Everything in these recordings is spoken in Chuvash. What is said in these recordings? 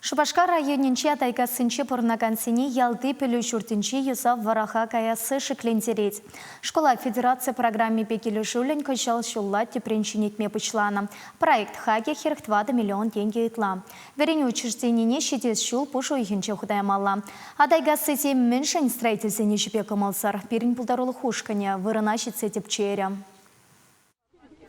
Шупашкар районӗнчи Атайкассинче пурӑнакансене ялти пӗлӳ ҫуртӗнчи юсав вӑраха каясси шиклентерет. Шкула федераци программипе килӗшӳллӗн кӑҫал ҫулла тӗпрен ҫӗнетме пуҫланӑ. Проект хакӗ 44 миллион тенкӗ ытла. Вӗренӳ учрежденине ҫитес ҫул пуш уйӑхӗнче хута ямалла. Атайкассисем мӗншӗн строительсен ӗҫӗпе кӑмӑлсӑр? Пирӗн пултарулӑх ушкӑнӗ вырӑна ҫитсе тӗпчерӗ.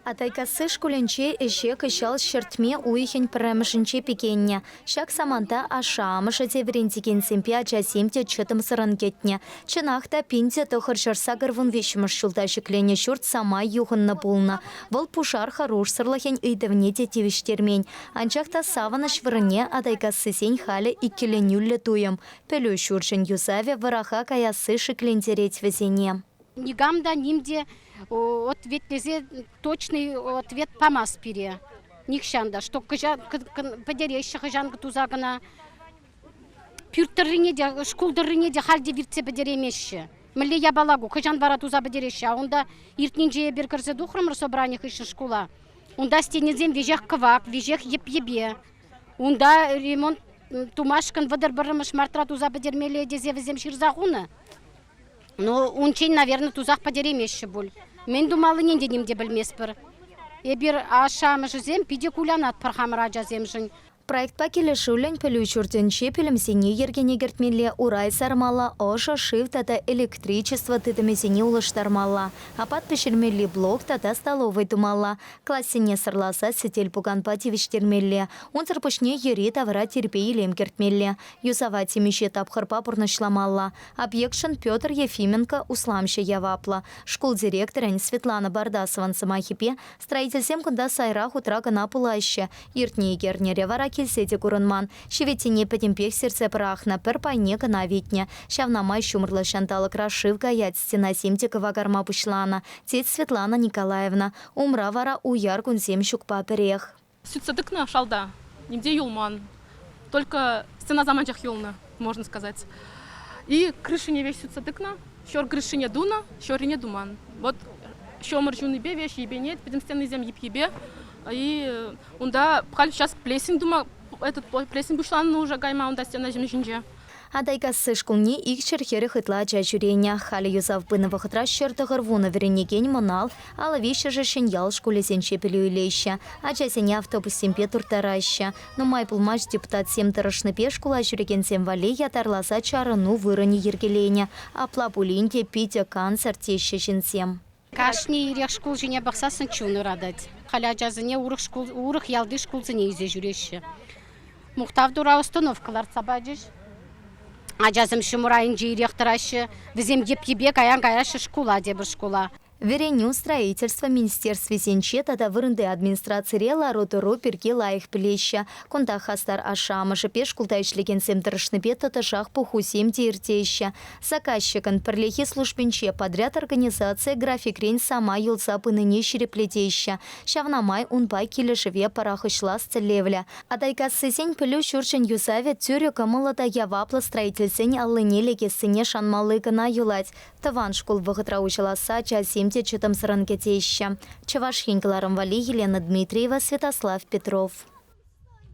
Атайкасси шкулӗнче ӗҫе кӑҫал ҫӗртме уйӑхӗн пӗрремӗшӗнче пикеннӗ. Ҫак саманта ашшӗ-амӑшӗ те, вӗрентекенсемпе ачасем те чӑтӑмсӑррӑн кӗтнӗ. Чӑнах та, 1983 ҫулта ҫӗкленӗ ҫурт самай юхӑннӑ пулнӑ. Вӑл пушар хӑрушсӑрлӑхӗн ыйтӑвне те тивӗҫтермен. Анчах та савӑнӑҫ вырӑнне Атайкассисен халӗ иккӗленӳллӗ туйӑм. Пӗлӳ ҫурчӗн юсавӗ вӑраха каясси шиклентерет вӗсене. Никам та ним те ответлесе точный ответ памасть пире нихҫан та, что пӗтереҫҫӗ хӑҫан туса кӑна. Пӳрт тӑррине те, шкул тӑррине те халь те виртсе пӗтереймеҫҫӗ. Мӗнле япала ку, хӑҫан вара туса пӗтереҫҫӗ? А унта иртнинче эпир кӗрсе тухрӑмӑр собрани хыҫҫӑн шкула. Унта стенисем веҫех кӑвак, веҫех йӗп-йӗпе. Унта ремонт тумашкӑн 31 мартра туса пӗтермелле тесе вӗсем ҫырса хунӑ. Ну, унччен, наверное, тусах пӗтереймеҫҫӗ пуль. Мӗн тумаллине те ним те пӗлместпӗр. Эпир ашшӗ-амӑшӗсем питӗ кулянатпӑр хамӑр ачасемшӗн. Проектпа килӗшӳллӗн пӗлӳ ҫуртӗнче пӳлӗмсене йӗркене кӗртмелле, урай сармалла, ӑшӑ, шыв тата электричество тытӑмӗсене улӑштармалла, апат пӗҫермелли блок тата столовӑй тумалла, классене сӑрласа сӗтел-пуканпа тивӗҫтермелле. Унсӑр пуҫне йӗри-тавра тирпей-илем кӗртмелле. Юсава темиҫе тапхӑрпа пурнӑҫламалла. Объектшӑн Петр Ефименко усламҫӑ яваплӑ. Шкул директорӗн Светлана Бардасован сӑмахӗпе, строительсем кунта сайра-хутра кӑна пулаҫҫӗ. Иртнӗ ик эрнере вара килсе те курӑнман. Ҫивӗттине пӗтӗмпех сирсе пӑрахнӑ, пӗр пайне кӑна витнӗ. Ҫавна май ҫумӑрлӑ ҫанталӑкра шыв каять, стенасем те кӑвакарма пуҫланӑ, тет Светлана Николаевна. Умра вара уяр кунсем ҫукпа пӗрех. Сӳтсе тӑкнӑ шалта, нимте юлман. Только стена саманчах юлнӑ, можно сказать. И крышине веҫ сӳтсе тӑкнӑ, ҫор крышине тунӑ, ҫоррине туман. Вот ҫомӑр ҫунипе веҫ йӗпенет, пӗтӗм стенисем йӗп-йӗпе. И унта халь сейчас плесень тума, этот плесень пуҫланнӑ уже кайма унта стена ҫинче. Атайкасси шкулне 240 ытла ача ҫӳренӗ. Халӗ юсав пынӑ вӑхӑтра 190 вӗренекен Мӑнал, алӑ виҫҫӗшӗ Ҫӗньял шкулӗсенче пӗлӳ илеҫҫӗ. Ачасене автобуссемпе турттараҫҫӗ. Нумай пулмасть депутатсем тӑрӑшнипе шкула ҫӳрекенсем валли ятарласа чарӑну вырӑнӗ йӗркеленӗ. Апла пулин те питӗ кансӗр теҫҫӗ ҫынсем. Кашни ирех шкул ҫине пӑхсассӑн чун ыратать. Халӗ ачасене урӑх шкул, урӑх ялти шкулсене илсе ҫӳреҫҫӗ. Мухтав тура установка лартса пачӗҫ. Ачасем ҫумӑр айӗнче ирех тӑраҫҫӗ. Вӗсем йӗп-йӗпе каян каяҫҫӗ шкула тепӗр шкула. Вӗренӳ, строительство министерствисенче тата вырӑнти администрацире лару-тӑру пирки лайӑх пӗлеҫҫӗ. Кунта хастар ашшӗ-амӑшӗпе шкулта ӗҫлекенсем тӑрӑшнипе тӑтӑшах пухусем те иртеҫҫӗ. Заказчикӑн пӗрлехи службинче подряд организацийӗ графикрен самай юлса пынине ҫирӗплетеҫҫӗ. Ҫавна май унпа килӗшӗве пӑрахӑҫлас тӗллевлӗ. Атайкассисен пӗлӳ ҫурчӗн юсавӗ тӳрӗ кӑмӑллӑ та яваплӑ строительсен аллине лекессине шанмалли кӑна юлать. Тӑван шкул вӑхӑтра уҫӑласса ачасем те чӑтӑмсӑррӑн кӗтеҫҫӗ. Чӑваш Ен кӑларӑм валли Елена Дмитриева, Святослав Петров.